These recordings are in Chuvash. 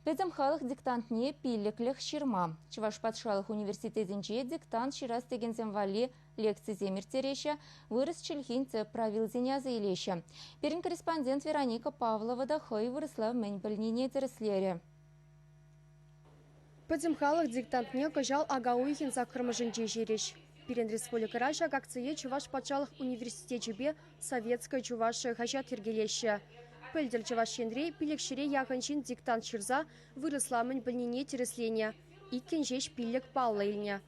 Пӗтӗм халӑх диктантне пиллӗклӗх ҫырма. Чӑваш патшалӑх университетӗнче диктант ҫырас текенсем валли лекцисем ирттереҫҫӗ, вырӑс чӗлхин тӗп правилисене аса илеҫҫӗ. Пирӗн корреспондент Вероника Павлова та хӑй вырӑсла мӗн пӗлнине тӗрӗслерӗ. Пӗтӗм халӑх диктантне кӑҫал ака уйӑхӗн саккӑрмӗшӗнче ҫырӗҫ. Пирӗн республикӑра ҫак акцие Чӑваш патшалӑх университечӗпе «Советская Чувашия» хаҫат йӗркелеҫҫӗ. Пӗлтӗр Чӑваш Енре пилӗкҫӗре яхӑн ҫын диктант ҫырса вырӑсла мӗн пӗлнине тӗрӗсленӗ. Иккӗн ҫеҫ пиллӗк паллӑ илнӗ.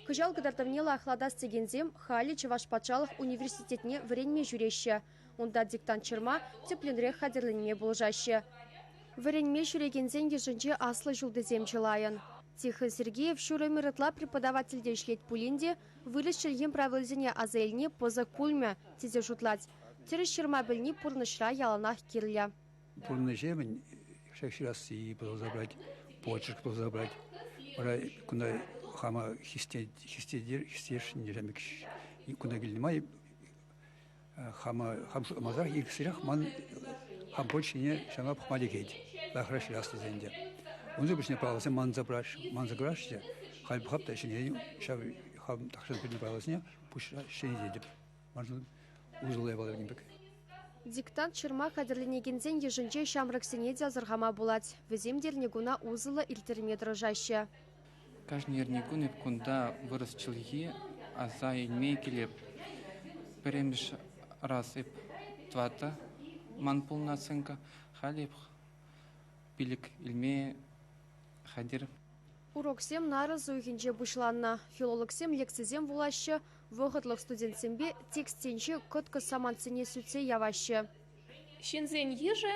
Кӑҫал кӑтартӑвне лайӑхлатас текенсем халӗ Чӑваш патшалӑх университетне вӗренме ҫӳреҫҫӗ. Унта диктант ҫырма тӗплӗнрех хатӗрленме пулӑшаҫҫӗ. Вӗренме ҫӳрекенсен йышӗнче аслӑ ҫултисем чылайӑн. Тихон Сергеев ҫур ӗмӗр ытла преподавательте ӗҫлет пулин те вырӑс чӗлхин правилисене аса илни пӑсӑк пулмӗ тесе шутлать. Тӗрӗс ҫырма пӗлни пурнӑҫра яланах кирлӗ. Пурнӑҫемӗн ҫак ҫырасси пӑсӑлса пырать, почерк пӑсӑлса пырать. Вара кунта хама хистесшӗн кунта килнӗ май хама хам шутламасӑрах ирӗксӗрех ман хам почтине ҫавна пӑхма лекет. Лайӑхрах ҫырас тесен те. Унсӑр пуҫне правилӑсем манса пыраҫҫӗ, манса пыраҫҫӗ те. Халь пӑхап та ҫӗнӗрен ҫав хам тахҫан пӗлнӗ правилӑсене пуҫра ҫӗнететӗп. Маншӑн усӑллӑ япала пек. Диктант ҫырма хатӗрленекенсен йышӗнче ҫамрӑксене те асӑрхама пулать. Вӗсем те эрнекуна усӑллӑ ирттерме тӑрӑшаҫҫӗ. Кашни эрнекун эп кунта вырӑс чӗлхи аса илме килеп. Пӗрремӗш раз эп тӑваттӑ ман пулнӑ оценка, халь эп пилӗк илме хатӗр. Уроксем нарӑс уйӑхӗнче пуҫланнӑ. Филологсем лекцисем вулаҫҫӗ, вӑхӑтлӑх студентсемпе текстсенчи кӑткӑс самантсене сӳтсе яваҫҫӗ. Ҫынсен йышӗ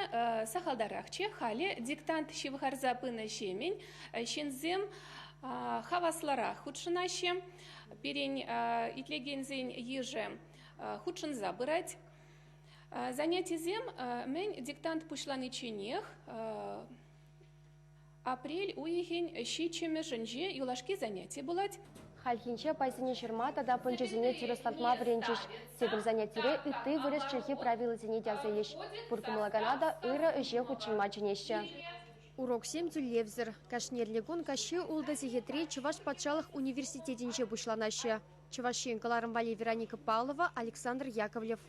сахалтарахчӗ. Халӗ диктант ҫывхарса пынӑҫемӗн ҫынсем хаваслӑрах хутшӑнаҫҫӗ. Пирӗн итлекенсен йышӗ хутшӑнса пырать. Занятисем мӗн диктант пуҫланичченех Апрель уйӑхӗн ҫиччӗмӗшӗнче юлашки заняти пулать. Хальхинче пайсене ҫырма тата пӑнчӑсене тӗрӗс лартма вӗренчӗҫ. Тепӗр занятире ытти вырӑс чӗлхи правилисене те аса илӗҫ. Пур кӑмӑллакана та ырӑ ӗҫе хутшӑнма чӗнеҫҫӗ. Уроксем тӳлевсӗр. Кашни эрнекун каҫхи ултӑ сехетре Чӑваш патшалӑх университетӗнче пуҫланаҫҫӗ. Чӑваш Ен кӑларӑм валли Вероника Павлова, Александр Яковлев.